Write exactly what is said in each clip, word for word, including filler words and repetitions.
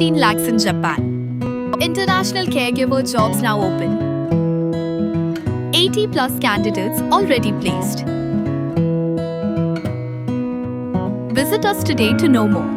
Fifteen lakhs in Japan. International caregiver jobs now open. Eighty plus candidates already placed. Visit us today to know more.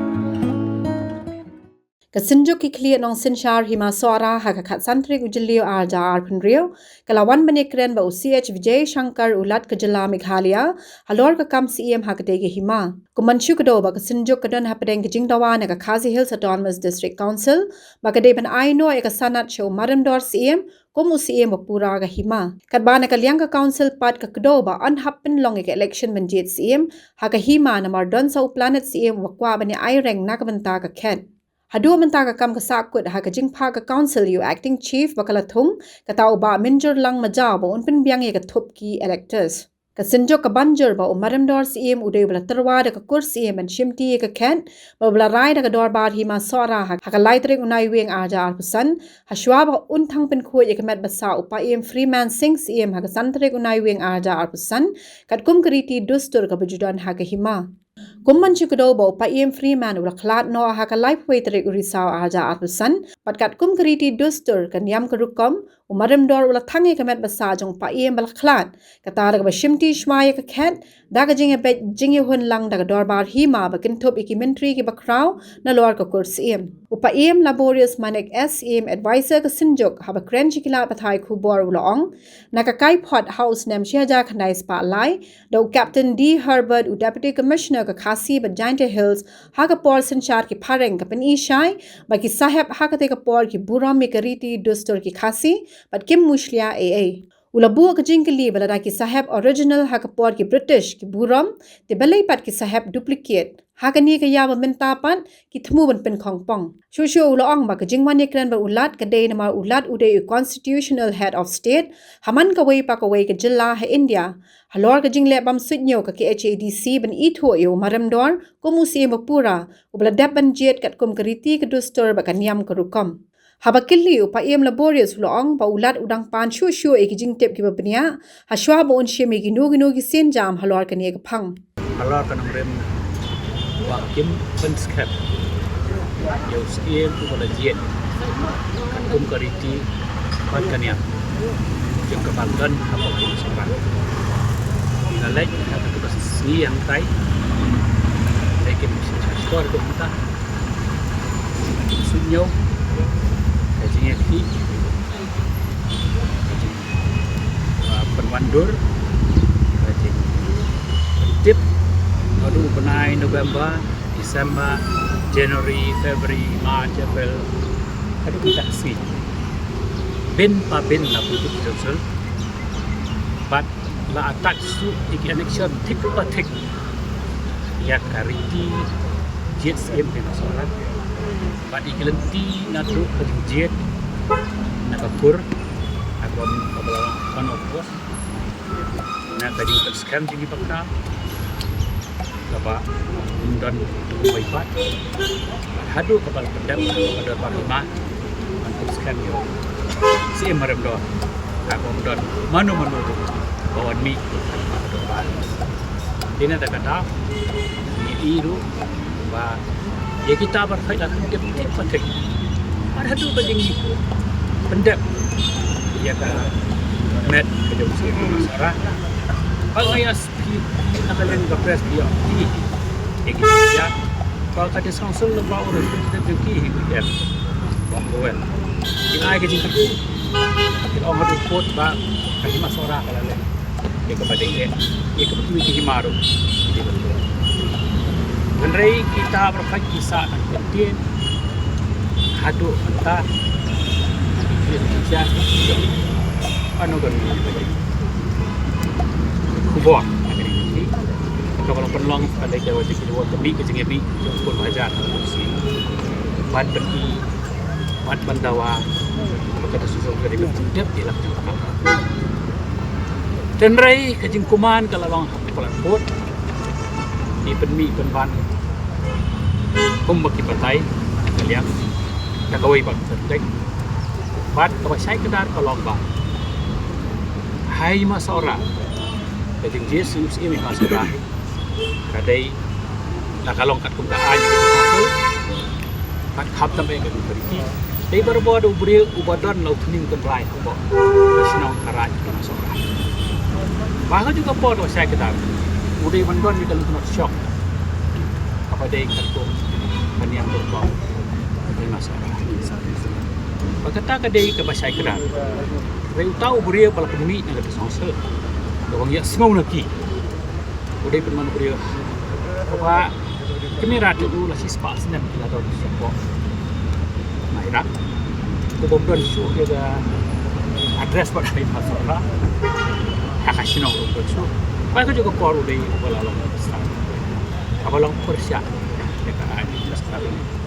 Ka Synjuk ki Khlieh Nongsynshar Hima Sohra ha ka khatsan tarik u Jylliew arhajar arphew hynriew ka la wan ban ïakren bad u C H Vijay Shankar, u Lat ka jylla Meghalaya, halor ka kam Syiem ha katei ka hima. Kum ban shu kdew ba ka Synjuk ka don hapdeng ka jingdawa na ka Khasi Hills Autonomous District Council ba ka dei ban ai noh ïa ka sanad sha u Marimdor Syiem kum u Syiem ba pura ka hima. Katba na ka liang ka Council pat ka kdew ba yn hap pynlong ïa ka election ban jied Syiem ha ka hima namar don sa u planet Syiem uba kwah ban ïa ai reng na ka bynta ka khet. Haduh mynta ka kam ka sahkut ha ka jingphah ka Council ïa u Acting Chief ba ka la thung, kata u Bah Mynjurlang Majaw, ba un pynbiang ïa ka thup ki electors. Ka Synjuk ka ban jur ba u Marimdor Syiem u dei uba la tyrwa da ka kur Syiem ban shimti ïa ka khet bad uba la rai da ka Dorbar Hima Sohra ha, ha ka lai tarik u Naiwieng arhajar arphew san, hashwa ba un thang pynkhuid ïa ka met basa u Paiem Freeman Singh Syiem ha ka san tarik u Naiwieng arhajar arphew san, katkum ka riti dustur kaba ju don ha ka hima. Kum ban shu kdew ba u Paiem Freeman u la khlad noh ha ka laiphew wei tarik u Risaw arhajar arphew san, bad katkum ka riti dustur, ka niam ka rukom, u Marimdor u la thang ïa ka met basa jong u Paiem ba la khlad, kata da kaba shimti shwa ïa ka khet da ka jingïabeit jingïahun lang da ka Dorbar Hima ba kynthup ïa ki myntri kiba khraw nalor ka kur Syiem. U Paiem Laborious Manik S Syiem, advisor ka Synjuk, haba kren sha ki lad pathai khubor u la ong, na ka kaiphod ha u snem shi hajar khyndai spah lai, da u Captain D Herbert, u Deputy Commissioner ka Khasi bad Jaintia Hills, ha ka por synshar ki phareng, ka pyni shai ba ki sahep ha katei ka por ki burom ïa ka riti dustur ki Khasi bad kim mushlia ei ei. U la buh ka jingkylli ba lada ki sahep original ha ka por ki British ki burom, te balei pat ki sahep duplicate? Ha kane ka ïa ba mynta pat ki thmu ban pynkhongpong. Shuh shuh u la ong ba ka jingwan ïakren bad u Lat ka dei namar u Lat u dei u constitutional head of state ha man kawei pa kawei ka jylla ha India. Halor ka jingleh bam suidñiew ka K H A D C ban ithuh ïa u Marimdor kum u Syiem ba pura, uba la dep ban jied katkum ka riti ka dustur bad ka niam ka rukom. Haba kylli, u Paiem Laborious u la ong ba u Lat u dang pan shuh shuh ïa ki jingtip kiba bniah hashwa ba un shim ïa kino kino ki sienjam halor kane ka phang. Halor ka nongrim ba kim pynskhem ïa u Syiem uba la jied katkum ka riti bad ka niam jong ka bynta ha ka pyrthei Sohra. Ngi la leit ha katu ka sngi hangtai, leit kim sha shkor kumta. Suidñiew, ka jingïakhih, ka jing, ah, pynwandur, ka jingpyntip, naduh u bnai November, December, January, February, March, April, haduh mynta ka sngi. Bin pa bin la pynduh jingsul. Bad la attack shuh ïa ki election thik pa thik ïa ka riti jied Syiem Hima Sohra. Bad ïa ki lynti naduh ka jingjied na ka kur, ha kaba, kaba la ban opos, na ka jingpynskhem jong ki bakra, kaba ym don uwei pat. Bad haduh kaba la pyndep ka Dorbar Hima ban pynskhem ïa u Syiem Marimdor, ha kaba ym don mano mano ruh ba wan mih ha ka Dorbar. Te na kata ka daw ngi i ruh ba ïa kita baroh la pyndep thik pa thik. Bad haduh ba jingpyndep ïa ka met ka jong u Syiem Hima Sohra. Ba nga ïa Phi, phi na ka liang ka press phi ïoh phi. Ïa ki jia. Ba ka District Council Lum Ba u representative jong ki hi u em. Bong Kowel. Ki ai ka jingkyrkhu. Ki ong haduh court ba ka Hima Sohra ka la leh. Ïa kaba dei eh. Ïa kaba kiwei ki hima ruh. Hynrei kita baroh ki sah nang kyntien. Haduh mynta. Ki jia. Ano don ki khubor. Ka ba la pynlong ka dei ka wajib ki wad ka mih ka jingïamih jong u Bah Hajar. Ban pynï, ban pyndawa ba ka ta susong ka dei ka pyndep ïa la ka jingpynlong. Hynrei ka jingkuman ka la long ha ka la put. Ki pynmih pynban kumba ki batai ka liang. Ka kawei ba ka tek. Bad kaba shai kdar ka long ba ha Hima Sohra, ka jingjied u Syiem Hima Sohra ka dei, la ka long katkum ka aiñ ka jingpynlong. Kat kham tam eh ka dei bari ki. Dei barabor da u briew uba don la u thning tynrai hapoh ka shnong ka raid ka Sohra. Ba ha kajuh ka por kaba shai kdar u dei ban don ïa ka lyngkot shong kaba dei katkum ka niam rukom ka Sohra. Ba kata ka dei kaba shai kdar. Hynrei uta u briew ba la pynmih na ka Sohra, ka bang ïa sngew na ki. U dei pynban u briew kaba kmie raid u la shispah snem ki la don shapoh na Iraq. U bym don shuh ïa ka address bad ha i Sohra. Ha ka shnong u bym don shuh. Ba ha kajuh ka por u dei uba la long pyrshah. Kaba long pyrshah ïa ka aiñ.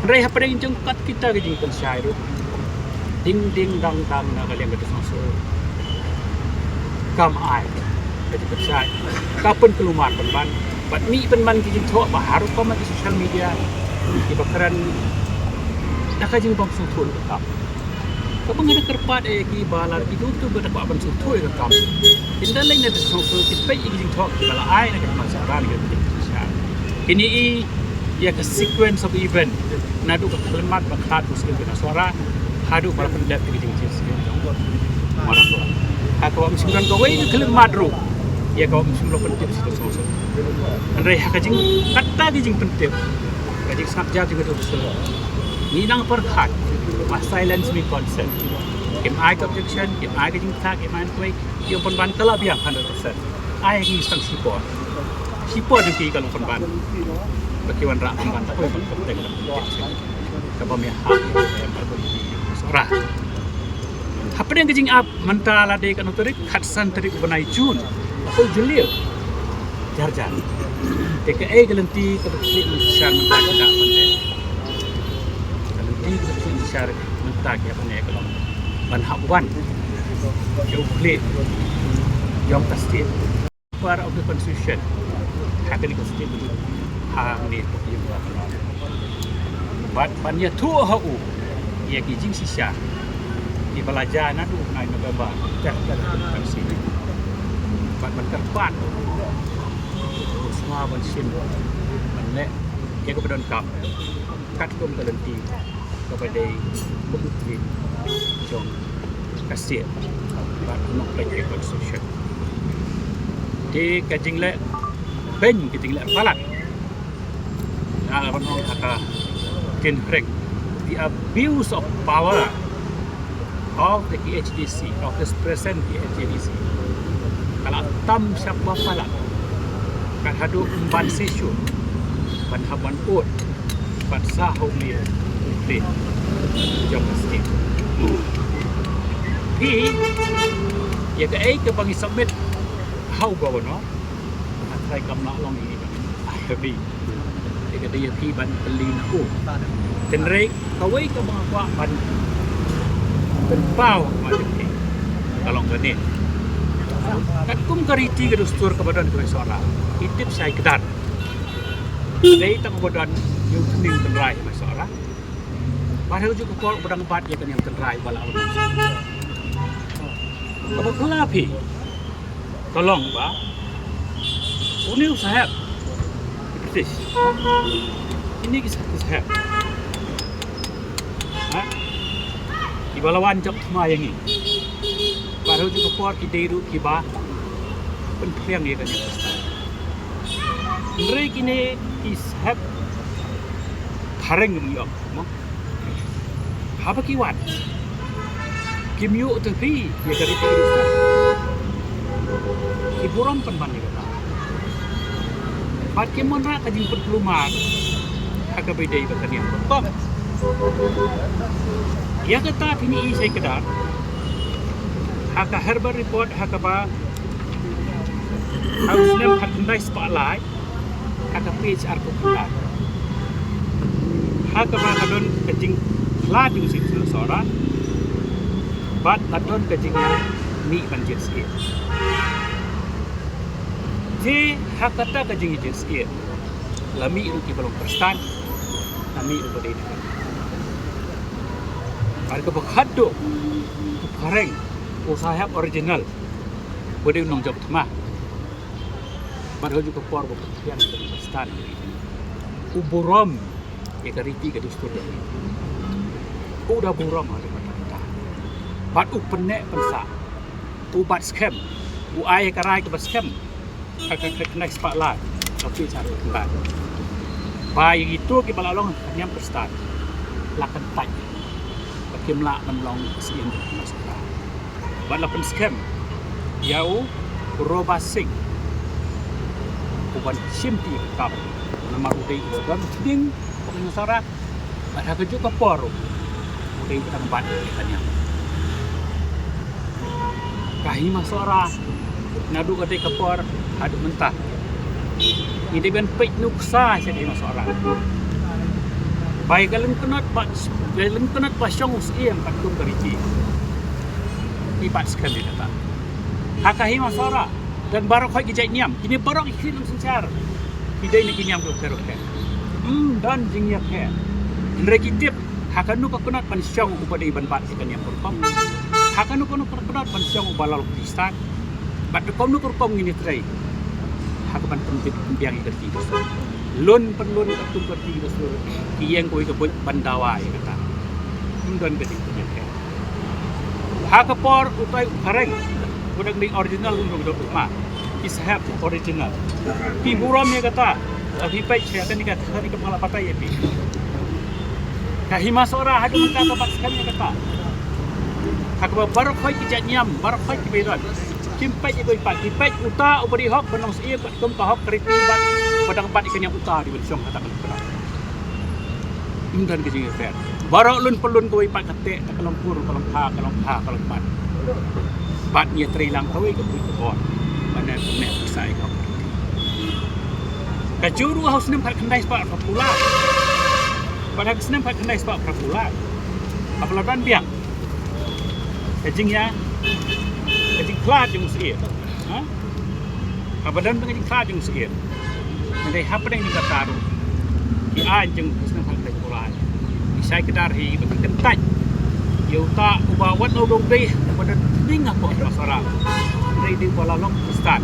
Hynrei hapdeng jong kat kita ki jingpynshai ruh, ding ding dang dang na ka liang ka Sohra kam ai ka jingpynshai, ka pynkulmar pynban bad mih pynban ki jingthoh ba ha rukom ki social media kiba kren da ka jingbym sngewthuh ka kam. Kaba nga da kyrpad ïa ki ba lada ki don tu ba da kwah ban sngewthuh ïa ka kam, kin da leit na ka Sohra, kin peit ïa ki jingthoh kiba la ai na ka Sohra na ka jingpynshai. Kin ïohi ïa ka sequence of event naduh ka khyllipmat ba khlad u syiem ka Sohra haduh ba la pyndep ka jingjia syiem jong u Maradona. Ha kaba ym shym don kawei ka khyllipmat ruh ïa kaba ym shym la pyntip sha ka Sohra. Hynrei ha ka jing, kata ka jingpyntip, ka jingsngap jar jong ka Sohra, ngi nang pyrkhat ba silence means consent. Kim ai ka objection, kim ai ka jingthoh, kim ai kawei, kim pynban ka la biang hundred percent. Ai ngi tang shipor. Shipor jong ki ka long pynban ba ki wanrah pynban, da kawei ban pyntek da pyntek. Kaba me ha, em, kaba me ha. Hapdeng ka jingap mynta la dei katno tarik, khatsan tarik u bnai Jun, u Jylliew. Jar jar. Te kaei ka lynti kaba khlieh mynshisha mynta ka dei ban leh? Ka lynti kaba khlieh mynshisha mynta ka ban leh ka long ban hap wan ïa u khlieh jong ka state. Part of the constitution. Ha kane ka state, ha kane ka ïing ba ka long. Bad ban ïathuh ha u ïa ki jingshisha kiba la jia naduh u bnai November ter ter ter sini. Bad ban kyrpad u sngewbha ban shim ban leh ïa kaba donkam katkum ka lynti kaba dei ka bukri jong ka state bad ka nongpeit ka constitution. Te ka jingleh beiñ, ka jingleh palat, nga la ban ong ha ka ktien phareng, the abuse of power of the K H A D C, of this present K H A D C, ka la tam sha ba palat. Kat haduh ym ban shisha ban hap ban ud bad sa ha u lieh u lieh jong ka state. Phi, ïa kaei kaba ngi submit ha u Governor, nga tharai kam lah long ïa ka, ai, ha phi. Te ka dei ïa phi ban pynlong na u. Hynrei kawei kaba nga kwah ban pynpaw ha phi ka long kane. Katkum ka riti ka dustur kaba don ka Sohra, i tip shai kdar. Dei tang ba don ïa u thning tynrai ha Sohra. Bad ha kajuh ka por ba dang bat ïa ka niam tynrai ba la. Kaba khlem phi ka long ba une u sahep, i British, ine ki sahep, ha, kiba la wan jop thma ïa ngi. Bad ha kajuh ka por ki dei ruh kiba pynphriang ïa kane ka sahep. Hynrei kine ki sahep phareng, ngam ïoh mo. Haba ki wan, kim ïoh te phi ïa ka riti ka dustur. Ki burom pynban ïa kata. Bad kim wanrah ka jingpynkulmar ha kaba dei bad ka niam rukom. Ïa kata phin ïohi shai kdar ha ka Herbert Report, ha kaba ha u snem khatkhyndai spah lai, ha ka page arphew khyndai, ha kaba ka don ka jingkhlad jong u Syiem Sohra bad ka don ka jingmih ban jied syiem. Te ha kata ka jingjied syiem, la mih ruh kiba long Khristan, la mih ruh ba dei na ka. Bad kaba khatduh, u phareng, u sahep original, ba dei u nongjop thma. Bad ha kajuh ka por ba pynphriang ïa ka Khristan, u burom ka riti ka dustur. U da burom ha ka bynta. Bad u pynneh pynsah. U bat skhem. U ai ka rai kaba skhem. Ka ka ka khyndai spah lai. Ka phi cha ka khyndai. Ba ïa kito kiba la long ka niam Khristan. La kyntait. Ba kim lah ban long ka siem ka khyndai spah lai. Bad la pynskhem ïa u Robert Singh u ban shim ti ka kam. Namar u dei u don ning u ka Hima Sohra. Bad ha kajuh ka por u dei u dang bat ïa ka niam. Ka Hima Sohra naduh ka dei ka por haduh mynta. Ngi dei ban peit nuksa sha ka Hima Sohra. Ba ïa ka lyngknot ba, ïa ka lyngknot ba shong u Syiem katkum ka riti. Ki bat skhem ïa kata. Ha ka Hima Sohra don baroh khoit ki jait niam. Kine baroh ki khlieh nongsynshar ki dei na ki niam ki bapher bapher. Ym don jingïapher. Hynrei ki tip ha kano ka knot ban shong uba dei ban bat ïa ka niam ka rukom. Ha kano kano ka knot ban shong uba la long Khristan. Bad rukom rukom ngin ïatrei. Ha ka ban pynbit pynbiang ïa ka riti ka sur. Lun pynlun katkum ka riti ka sur. Ki ïeng kawei ka buit ban dawa ïa kata. Ym don ka jingpynïapher. Ha ka por utai u Phareng u dang dei original, u dang dei u ma. Ki sahep original. Ki burom ïa kata. Phi peit sha kane ka, kane ka phala batai ïa phi. Ka Hima Sohra haduh mynta ka bat skhem ïa kata. Ha kaba baroh khoit ki jait niam, baroh khoit ki ba ïadon. Kim peit ïa kawei pat, ki peit uta uba dei hok ban long Syiem, kum ka hok ka riti bad ba dang bat ïa ka niam uta dei ban shong ha kata ka lyngknot. Ym don ka jingïapher. Baroh lun pynlun kawei pat ka teh, ka long kur, ka long pha, ka long pha, ka long pat. Bad ngi ïatrei lang kawei ka buit ka bor. Bad ngi pyneh pisa ïa ka. Ka jur u ha u snem khatkhyndai spah phra phew lai. Bad ha ka snem khatkhyndai spah phra phew lai. Haba la don biang ka jingïa, ka jingkhlad jong u Syiem. Ha? Haba don biang ka jingkhlad jong u Syiem. Hynrei hapdeng jong kata ruh ki aiñ jong u snem khatkhyndai spah phra phew lai ki shai kdar hi ba ki kyntait ïa uta uba wat la u dei uba don ning hapoh Hima Sohra. Hynrei dei uba la long Khristan.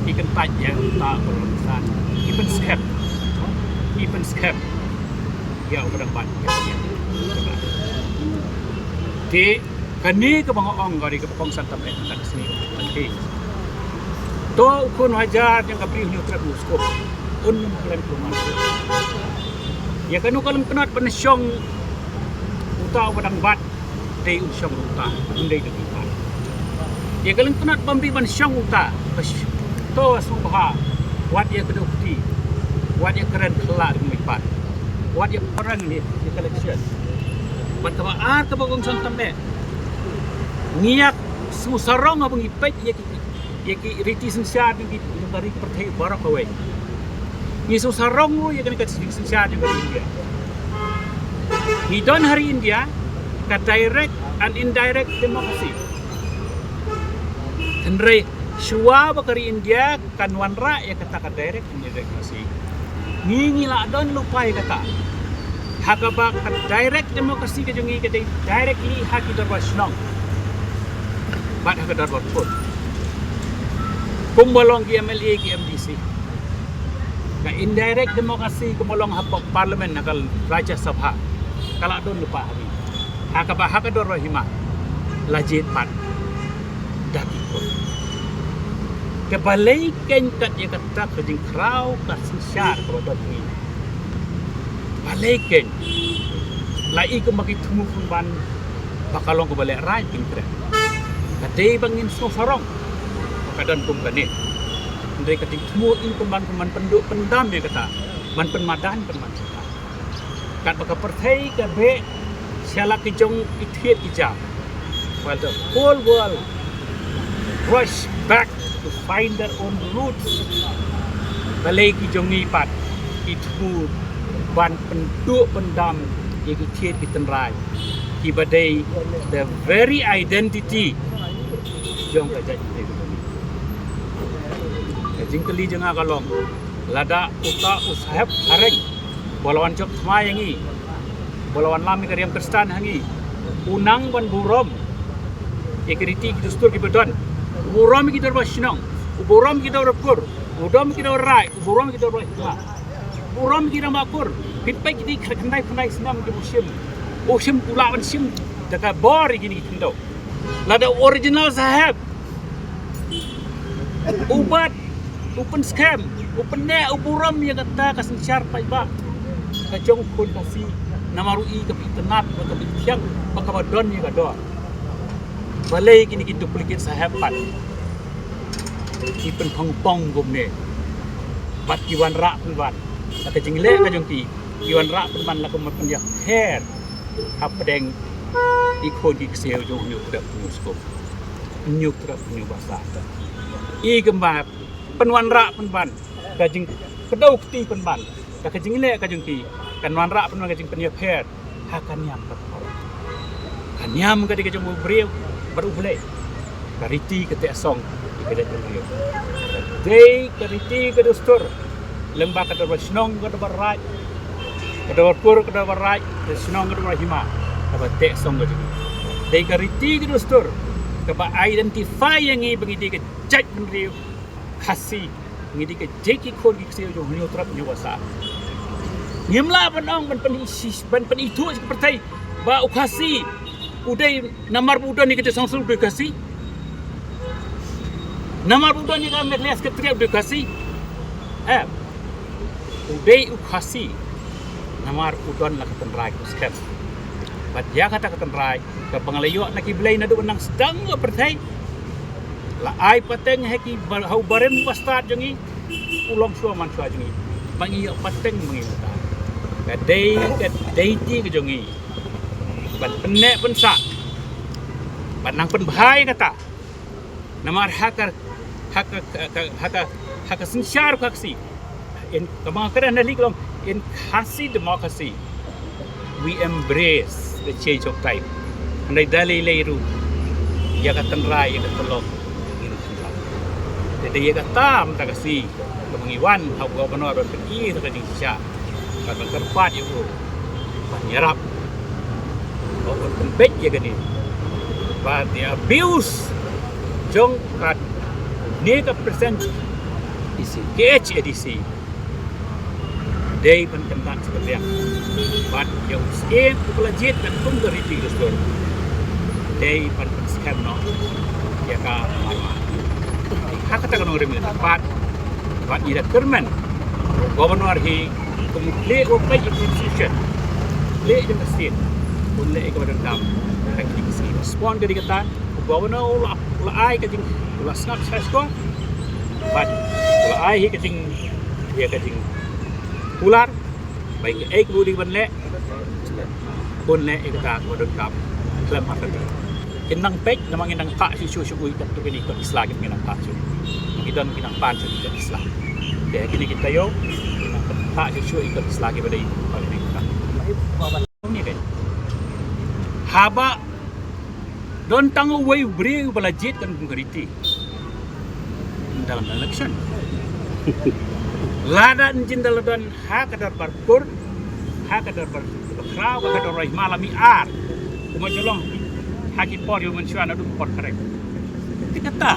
Ki kyntait ïa uta uba la long Khristan. Ki pynskhem. Ki pynskhem ïa uba dang bat. Te kane kaba nga ong, ka dei kaba kongsan tam eh, ka sngi. To u khun hajar jong ka Bri Hynñiewtrep u sngewsih. Un ym kren kumne. Ïa kano ka lyngknot ban shong uta uba dang bat, dei un shong uta, un dei uta. Ïa ka lyngknot bym dei ban shong uta, ba sh-, to sngewbha, wat ïa kdew kti, wat ïa kren khlad ïa ka mei pat, wat ïa pyrshang ïa ka election. Bad kaba ar kaba kongsan tam eh, ngi ïa sngewsarong haba ngi peit ïa ki, ïa ki riti synshar jong ki, jong ka ri pyrthei baroh kawei. Ngi sngewsarong ruh ïa kane ka riti synshar jong ka ri India. Ngi don ha ri India ka direct and indirect democracy. Hynrei shuwa ba ka ri India kan wanrah ïa kata ka direct and indirect democracy, ngi ngi la don lypa ïa kata. Ha kaba ka direct democracy ka jong ngi ka dei directly ha ki dorbar shnong bad ha ka dorbar khun. Kumba long ki M L A, ki M D C. Ka indirect democracy kumba long hapoh parliament, ha ka Rajya Sabha, ka la don lypa ha ngi. Ha kaba ha ka dorbar hima la jied pat da ki khun. Te balei kein kat ïa kata ka jingkhraw ka synshar kaba don ha ngi? Balei kein? La i kumba ki thmu pynban ba ka long kaba lehraiñ, kin kren. Ka dei ba ngin sngewsarong ba ka don kum kane. Hynrei ka jingthmu i pynban, pynban pynduh pyndam ïa kata, ban pynmadan pynban ïa kata. Katba ka pyrthei ka beh sha la ki jong ki thied ki jam, while the whole world rush back to find their own roots, balei ki jong ngi pat ki thmu ban pynduh pyndam ïa ki thied ki tynrai kiba dei the very identity jong ka jaitbynriew? Ka jingkylli jong nga ka long, lada uta u sahep Phareng ba la wan jop thymmai ha ngi, ba la wanlam ïa ka riam Khristan ha ngi, u nang ban burom ïa ki riti ki dustur kiba don, u burom ïa ki dorbar shnong, u burom ïa ki dorbar kur, u burom ïa ki dorbar raid, u burom ïa ki dorbar hima, u burom ïa ki dorbar kur. Pynpeit kine ki khyndai phew lai snem ki u shim. U shim u lah ban shim da ka bor ïa kine ki khyndew. Lada u original Saheb u bat, u pynskhem, u pynneh, u burom ïa kata ka synshar paidbah ka jong u khun Khasi. Namar u i kaba itynnad, ba kaba ithiang, ba kaba don ïa ka dor. Balei kine ki duplicate Saheb pat ki pynpang pong kumne? Bad ki wanrah pynban la ka jingleh ka jong ki, ki wanrah pynban la ka mut pynïapher hapdeng ki khun ki ksiew jong u Hynñiewtrep Hynñiewskup, Hynñiewtrep Hynñiewbasa. I kumba pynwanrah pynban ka jingkdew kti pynban da ka jingleh ka jong ki, kan wanrah pynban ka jingpynïapher ha ka niam ka, ka niam ka dei ka jong u briew bad u Blei. Ka riti ka teh song ïa ka jaitbynriew. Dei ka riti ka dustur, lem bad ka dorbar shnong ka dorbar raid, ka dorbar kur ka dorbar raid, ka shnong ka dorbar hima, kaba teh song ka jong ngi. Dei ka riti ka dustur kaba identify ïa ngi ba ngi dei ka jaitbynriew Khasi, ngi dei ka jait ki khun ki ksiew jong u Hynñiewtrep Hynñiewbasa. Ngim lah ban ong ban pyn-, ban pynithuh sha ka pyrthei ba u Khasi u dei namar ba u don ïa ka jaitbynriew u dei u Khasi. Namar ba u don ïa ka Meghalaya Secretariat u dei u Khasi. Em. U dei u Khasi namar u don la ka tynrai kaba skhem. Bad ïa kata ka tynrai kaba nga la ïoh na ki blei naduh ba nang sdang ka pyrthei. La ai pateng ha ki ba-, ha u barim ba stad jong ngi, u longshuwa manshuwa jong ngi, ba ngi ïoh pateng ba ngi mynta. Ka dei ka duty ka jong ngi ban pynneh pynsah, ban nang pynbha ïa kata. Namar ha ka, ha ka, ha ka, ha ka, ha ka synshar Khasi, in, kaba nga kren na lei ka long, in Khasi democracy, we embrace the change of time. Hynrei da lei lei ruh ïa ka tynrai, ïa ka tynlong, ïa ka tynlong. Te dei ïa kata mynta ka sngi kaba ngi wan ha u Governor ban pyni ïa ka jingshisha, ban kyrpad ïa u ban ïarap, ban pynbeit ïa kane. Bad the abuse jong kane ka present D C, K H A D C, dei ban kyntat sha ka liang. Bad ïa u syiem uba la jied katkum ka riti ka dustur, dei ban pynskhem noh ïa ka marwei. Ha kata ka nongrim ngi kyrpad, bad ngi da kyrmen Governor hi, kum u khlieh uba peit ïa ka constitution, khlieh ïa ka state, un leh ïa kaba donkam. Ka jingkyrmen ka dei kata, u Governor u la, u la ai ka jing, u la sngap sha shuwa, bad u la ai hi ka jing, ïa ka jingkular ba ïa kaei kaba u dei ban leh, un leh ïa kata kaba donkam khlem artylli. Kin nang peit, namar ngin nang thah shuh shuh shuh, katto katne ki kot ki sla kiba ngin nang thah shuh. Ki don ki nang pan shuh ki kot ki sla. Te kine ki taïew ngin nang thah shuh shuh ki kot ki sla kiba dei, kiba dei. Haba don tang uwei u briew uba la jied katkum ka riti, ym don election. Lada ym don, lada don ha ka dorbar kur, ha ka dorbar bakhraw, ha ka dorbar hima, la mih ar. Kumba ju long ha ki por ïa u mynshuwa naduh por khreh. Te kata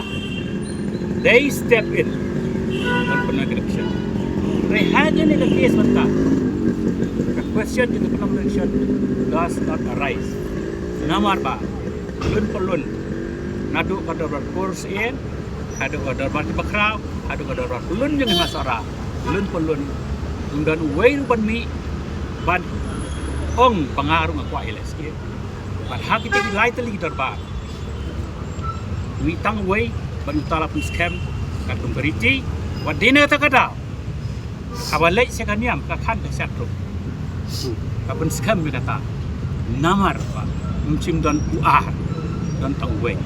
dei step in ban pynlong election. Hynrei ha kane ka case mynta, ka question jong ka pynlong election does not arise. Namar ba lun pa lun, naduh ka dorbar kur syiem, haduh ka dorbar bakhraw, haduh ka dorbar pa lun jong ka hima Sohra, lun pa lun, ym don uwei ruh ban mih ban ong ba nga ruh nga kwah ïaleh syiem. Bad ha kita ki lai tylli ki dorbar, mih tang uwei bad uta la pynskhem katkum ka riti, wat dei na kata ka daw, haba leit sha ka niam, ka khan ka shat ruh, ka pynskhem ïa kata. Namar ba ym shym don u ar, don tang uwei.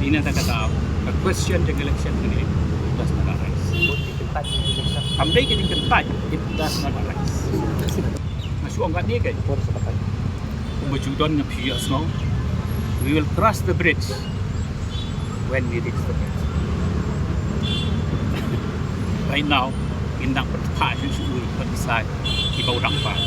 Dei na kata ka daw, ka question jong ka election kane does not arise. Kam dei ka jingkyntait, it does not arise. Nga shu ong katne ka, kumba ju don, nga phi ïohsngew, we will cross the bridge when we reach the bridge. Right now, ngin dang pynthah shuh shuh ïa ki kot ki sla kiba u dang pan.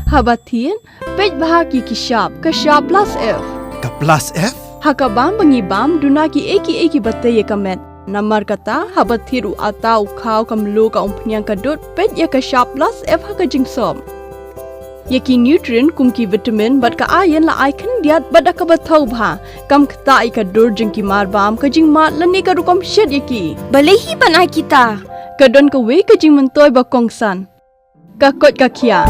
Haba thied, peit bha ki ki shap, ka shap plus F. Ka plus F? Ha ka bam ba ngi bam, duna kiei kiei kiba tei ïa ka met. Namar kata, haba thied u atta, u khaw, ka mluh, ka umphniang, ka dud, peit ïa ka shap plus F ha ka jingsop. Ïa ki nutrient kum ki vitamin bad ka iron la ai khyndiat bad da kaba thaw bha. Kam ktah ïa ka dur jong ki marbam, ka jingmad lane ka rukom shet ïa ki. Balei hi ban ai kita? Ka don kawei ka jingmyntoi ba kongsan. Ka koit ka khiah.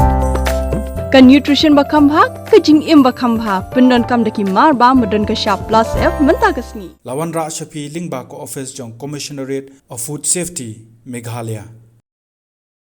Ka nutrition ba kham bha, ka jingim ba kham bha. Pyndonkam da ki marbam ba don ka shap plus F mynta ka sngi. La wanrah sha phi lyngba ka office jong Commissionerate of Food Safety, Meghalaya.